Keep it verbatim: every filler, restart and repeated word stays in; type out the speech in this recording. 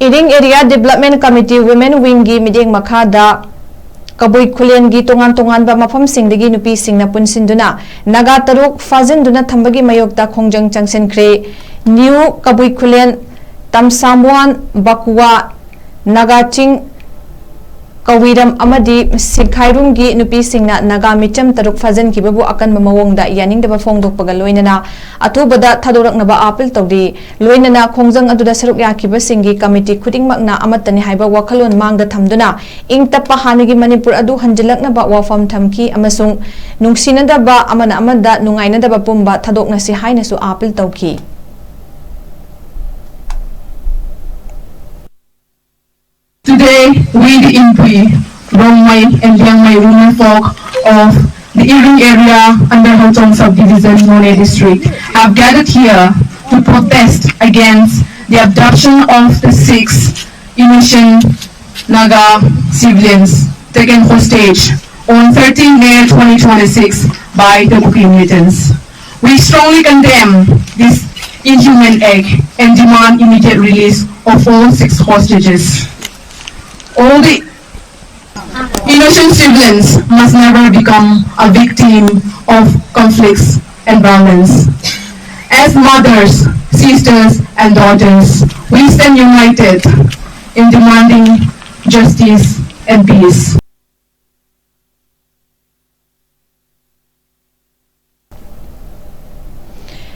Earring Area Development Committee Women Wingꯒꯤ ꯃꯤꯠꯌꯦꯡ ꯃꯈꯥꯗ ꯀꯕꯨꯏ ꯈꯨꯂꯦꯟꯒꯤ ꯇꯣꯉꯥꯟ ꯇꯣꯉꯥꯟꯕ ꯃꯐꯝꯁꯤꯡꯗꯒꯤ ꯅꯨꯄꯤꯁꯤꯡꯅ ꯄꯨꯟꯁꯤꯟꯗꯨꯅ ꯅꯥꯒꯥ ꯇꯔꯨꯛ ꯐꯥꯖꯤꯟꯗꯨꯅ ꯊꯝꯕꯒꯤ ꯃꯥꯌꯣꯛꯇ ꯈꯣꯡꯖꯪ ꯆꯪꯁꯤꯟꯈ꯭ꯔꯦ꯫ ꯅ꯭ꯌꯨ ꯀꯕꯨꯏ ꯈꯨꯂꯦꯟ, ꯇꯝꯁꯥꯝꯋꯥꯟ, ꯕꯀꯨꯋꯥ, ꯅꯥꯒꯥ ꯆꯤꯡ, ꯀꯋꯤꯔꯝ ꯑꯃꯗꯤ ꯁꯤꯈꯥꯏꯔꯨꯝꯒꯤ ꯅꯨꯄꯤꯁꯤꯡꯅ ꯅꯥꯒꯥ ꯃꯤꯆꯝ ꯇꯔꯨꯛ ꯐꯥꯖꯤꯟꯈꯤꯕꯕꯨ ꯑꯀꯟꯕ ꯃꯑꯣꯡꯗ ꯌꯥꯅꯤꯡꯗꯕ ꯐꯣꯡꯗꯣꯛꯄꯒ ꯂꯣꯏꯅꯅ ꯑꯊꯨꯕꯗ ꯊꯥꯗꯣꯔꯛꯅꯕ ꯑꯥꯄꯤꯜ ꯇꯧꯔꯤ꯫ ꯂꯣꯏꯅꯅ ꯈꯣꯡꯖꯪ ꯑꯗꯨꯗ ꯁꯔꯨꯛ ꯌꯥꯈꯤꯕꯁꯤꯡꯒꯤ committee ꯈꯨꯗꯤꯡꯃꯛꯅ ꯑꯃꯠꯇꯅꯤ ꯍꯥꯏꯕ ꯋꯥꯈꯜꯂꯣꯟ ꯃꯥꯡꯗ ꯊꯝꯗꯨꯅ ꯏꯪ ꯇꯞꯄ ꯍꯥꯟꯅꯒꯤ ꯃꯅꯤꯄꯨꯔ ꯑꯗꯨ ꯍꯟꯖꯤꯜꯂꯛꯅꯕ ꯋꯥꯐꯝ ꯊꯝꯈꯤ ꯑꯃꯁꯨꯡ ꯅꯨꯡꯁꯤꯅꯗꯕ ꯑꯃꯅ ꯑꯃꯗ ꯅꯨꯡꯉꯥꯏꯅꯗꯕ ꯄꯨꯝꯕ ꯊꯥꯗꯣꯛꯅꯁꯤ ꯍꯥꯏꯅꯁꯨ ꯑꯥꯄꯤꯜ ꯇꯧꯈꯤ꯫ Today, we, the Inpui, Rongmei, and Liangmei women folk of the Iring area under Houchong subdivision, Mone district, have gathered here to protest against the abduction of the six innocent Naga civilians taken hostage on thirteenth May twenty twenty-six by the Kuki militants. We strongly condemn this inhuman act and demand immediate release of all six hostages. All the innocent civilians must never become a victim of conflicts and violence. As mothers, sisters, and daughters, we stand united in demanding justice and peace.